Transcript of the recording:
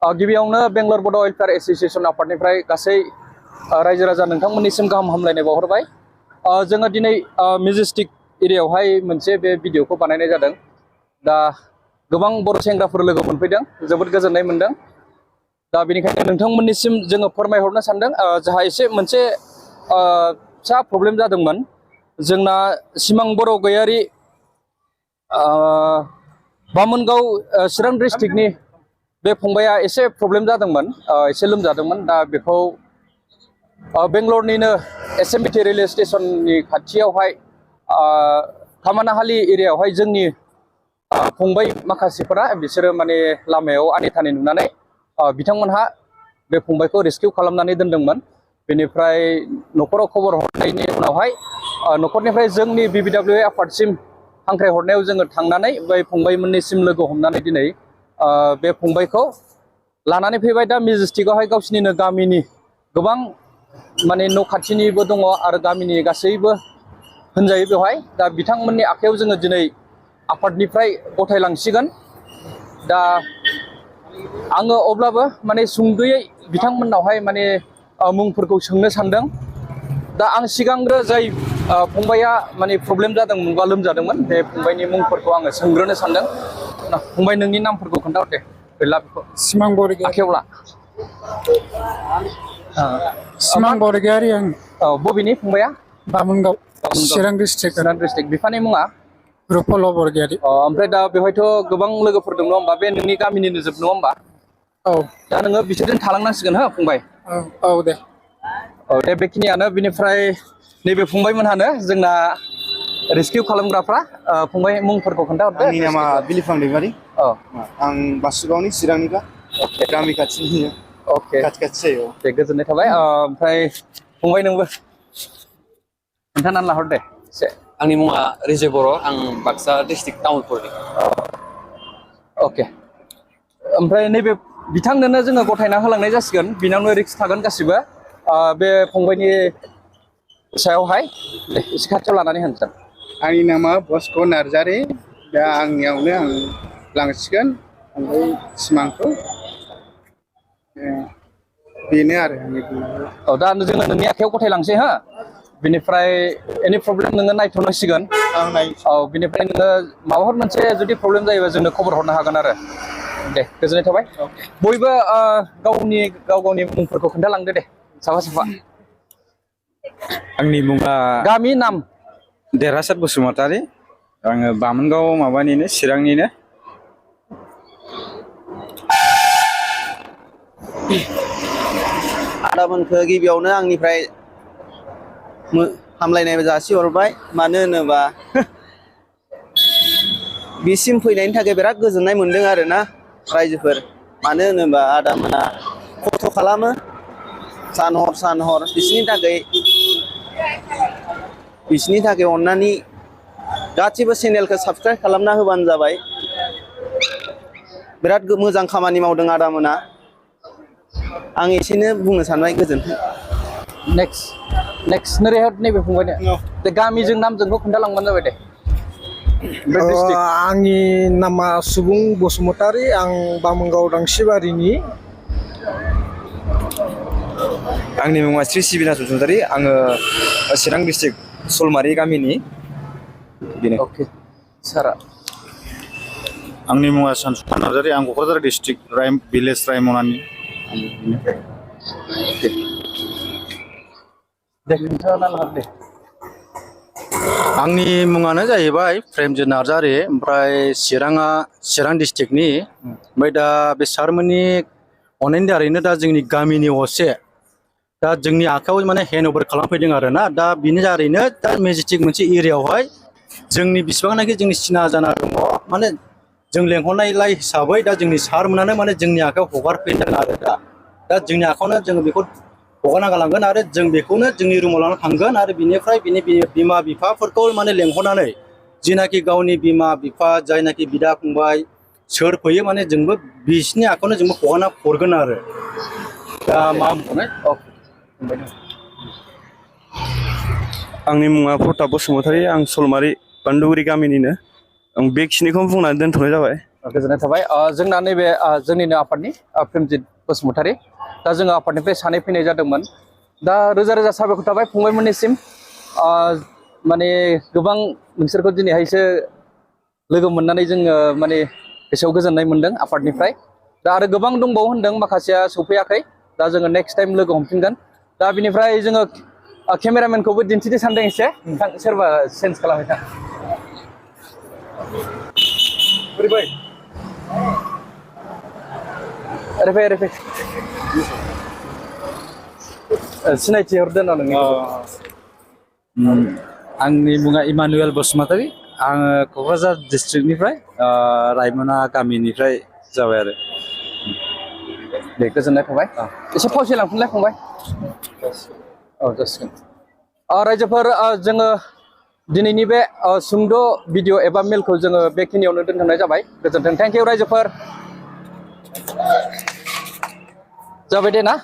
गिबियावनो बेंगलर बड' welfare association आफादनिफ्राय गासै रायजो राजा नोंथांमोननिसिम गाहाम हामलायनाय बावहरबाय। जोङो दिनै मेजेस्टिक एरियायावहाय मोनसे बे भिडिअखौ बानायनाय जादों। दा गोबां बर' सेंग्राफोर लोगो मोनफैदों, जोबोद गोजोननाय मोनदों। दा बेनिखायनो नोंथांमोननिसिम जोङो फोरमायहरनो सानदों, जोंहा एसे मोनसे फिसा प्रब्लेम जादोंमोन। जोंना सिमां बर' गयारि बामोनगाव चिरां डिस्ट्रिक्टनि बे फंबाया एसे प्रब्लेम जादोंमोन, एसे लोमजादोंमोन। दा बेखौ बेंगलरनिनो एसएमबिटि रेलवे स्टेशननि खाथियावहाय खामानाहालि एरियायावहाय जोंनि फंबाय माखासेफोरा बिसोरो माने लामायाव आनि थानि नुनानै बिथांमोनहा बे फंबायखौ रेस्किउ खालामनानै दोनदोंमोन। बेनिफ्राय न'खराव खबर हरनायनि उनावहाय न'खरनिफ्राय जोंनि BBWA आफादसिम हांख्रायहरनायाव जोङो थांनानै बै फंबायमोननिसिम लोगो हमनानै दिनै बे फंबायखौ लानानै फैबाय। दा मेजेस्टिकआवहाय गावसिनिनो गामिनि गोबां माने न' खाथिनिबो दङ आरो गामिनि गासैबो होनजायो बेवहाय। दा बिथांमोननि आखायाव जोङो दिनै आफादनिफ्राय गथायलांसिगोन। दा आङो अब्लाबो माने सुंद'यै बिथांमोननावहाय माने मुंफोरखौ सोंनो सानदों। दा आं सिगांग्रो जाय फंबाया माने प्रब्लेम जादोंमोन बा लोमजादोंमोन, बे फंबायनि मुंफोरखौ आङो सोंग्रोनो सानदों। फंबाय, नोंनि नामफोरखौ खोन्थाहर दे। गैला बेखौ सिमां बरगयारि आखायाव ला। सिमां बरगयारि आं। बबेनि फंबाया? बामोनगाव चिरां डिस्ट्रिक्ट। चिरां डिस्ट्रिक्ट। बिफानि मुङा? रुपल बरगयारि। ओमफ्राय दा बेवहायथ' गोबां लोगोफोर दं नङा होमबा? बे नोंनि गामिनिनो जोब नङा होमबा? औ। दा नोङो बिसोरजों थालांनांसिगोन हो फंबाय। औ दे। औ दे, बेखिनियानो। बिनिफ्राय नैबे फंबायमोनहानो जोंना रेस्किउ खालामग्राफ्रा। फंबाय, मुंफोरखौ खोन्थाहरदो। आंनि नामा बिलिफां दैमारि। औ। आं बासुगावनि चिरांनिखा, गामि खाथिनि। अके, खाथि जायो। दे, गोजोननाय थाबाय। ओमफ्राय फंबाय, नोंबो खोन्थानानै लाहर दे एसे। आंनि मुङा रिजय बर', आं बाक्सा डिस्ट्रिक्ट तामुलपुरनि। अके। ओमफ्राय नैबे बिथांनोनो जोङो गथायना होलांनाय जासिगोन। बिनावनो रिक्स थागोन गासिबो बे फंबायनि सायावहाय। दे, एसे खाथियाव लानानै होनसै। आंनि नामा बस्क नार्जारि। दा आंनियावनो आं लांसिगोन ओमफ्राय सिमांखौ। बेनो आरो आंनि बुंनांगौआ। औ, दा जोङो नोंनि आखायाव गथायलांसै हो। बिनिफ्राय एनि प्रब्लेम नोङो नायथ'नांसिगोन। औ, बिनिफ्राय नोङो माबाफोर मोनसे जुदि प्रब्लेम जायोबा जोंनो खबर हरनो हागोन आरो। दे, गोजोननाय थाबाय। बयबो गाव गावनि मुंफोरखौ खोन्थालांदो दे, साफा साफा। आंनि मुङा गामि नाम? देरहासात बसुमतारि। आङो बामोनगाव माबानिनो, चिरांनिनो। आदामोनखो गिबियावनो आंनिफ्राय हामलायनाय जासिहरबाय। मानो होनोबा बिसिम फैनायनि थाखाय बिराद गोजोननाय मोनदों आरोना रायजोफोर। मानो होनोबा आदामोना खस्थ' खालामो सान हर बिसिनि थाखाय अननानै गासिबो चेनेलखौ साबसक्राइब खालामना होबानो जाबाय। बिराद मोजां खामानि मावदों आदामोना। आं एसेनो बुंनो सानबाय, गोजोन्थों। नेक्स्ट नोरै नैबे फंबायनो दे, गामिजों नामजोंखौ खोन्थालांबानो जाबाय दे। आंनि नामा सुबुं बसुमतारि। आं बामोनगाव दांसिबारिनि। आंनि मुङा श्री सिबिनाथ बसुमतारि। आङो चिरां डिस्ट्रिक्ट सलमारि गामिनि। बेनो। अके, सारा। आंनि मुङा सानसुमा नार्जारि। आं क'क्राझार डिस्ट्रिक्ट भिलेज रायमनानि। दे, खोन्थाना लाहर दे। आंनि मुङानो जाहैबाय प्रेमजित नार्जारि। ओमफ्राय चिरां डिस्ट्रिक्टनि। ओमफ्राय दा बे सारमोननि अननायनि दारैनो दा जोंनि गामिनि असे दा जोंनि आखायाव माने हेन्ड अभार खालामफैदों आरोना। दा बिनि दारैनो दा मेजेस्टिक मोनसे एरियायावहाय जोंनि बेसेबांनाखि जोंनि सिना जाना दङ, माने जों लेंहरनायलाय हिसाबै दा जोंनि सारमोनानो माने जोंनि आखायाव हगारफैदों आरो। दा जोंनि आखायावनो जोङो बेखौ हगारना गालांगोन आरो जों बेखौनो जोंनि रुमाव लानानै थांगोन आरो बिनिफ्राय बिनि बिमा बिफाफोरखौ माने लेंहरनानै जिनाखि गावनि बिमा बिफा, जायनाखि बिदा फंबाय सोर फैयो, माने जोंबो बिसिनि आखायावनो जोंबो हगारना हरगोन आरो। दा मा बुंनो। आंनि मुङा प्रताप बसुमतारि। आं सलमारि बान्दुगुरि गामिनिनो। आं बेखिनिखौनो बुंनानै दोनथ'नाय जाबाय। गोजोननाय थाबाय जोंना नैबे जोंनिनो आफादनि प्रेमजित बसुमतारी दा जोङो आफादनिफ्राय सानै फैनाय जादोंमोन दा रोजा रोजा साबायखर थाबाय फंबायमोननिसिम माने गोबां नोंसोरखौ दिनैहायसो लोगो मोननानै जोङो माने गोसोआव गोजोननाय मोनदों आफादनिफ्राय दा आरो गोबां दंबावो होनदों माखासेया सौफैयाखै दा जोङो नेक्स्ट टाइम लोगो हमफिनगोन दा बिनिफ्राय जोङो केमेरामेनखौबो दिन्थिनो सानदों एसे नोंथां सोरबा चेन्ज खालामबाय था बोरै ओरै सिनायथि हरदो ना नोंनि आंनि मुङा इमानुएल बसुमतारी आङो क'क्राझार डिस्ट्रिक्टनिफ्राय रायमना गामिनिफ्राय जाबाय आरो दे गोजोननाय थाबाय एसे फावसे लांफिनलाय फंबाय औ जासिगोन रायजोफोर जोङो दिनैनि बे सुंद' भिडिअ एबा मेलखौ जोङो बेखिनियावनो दोनथ'नाय जाबाय गोजोन्थों थेंक इउ रायजोफोर जाबाय दे ना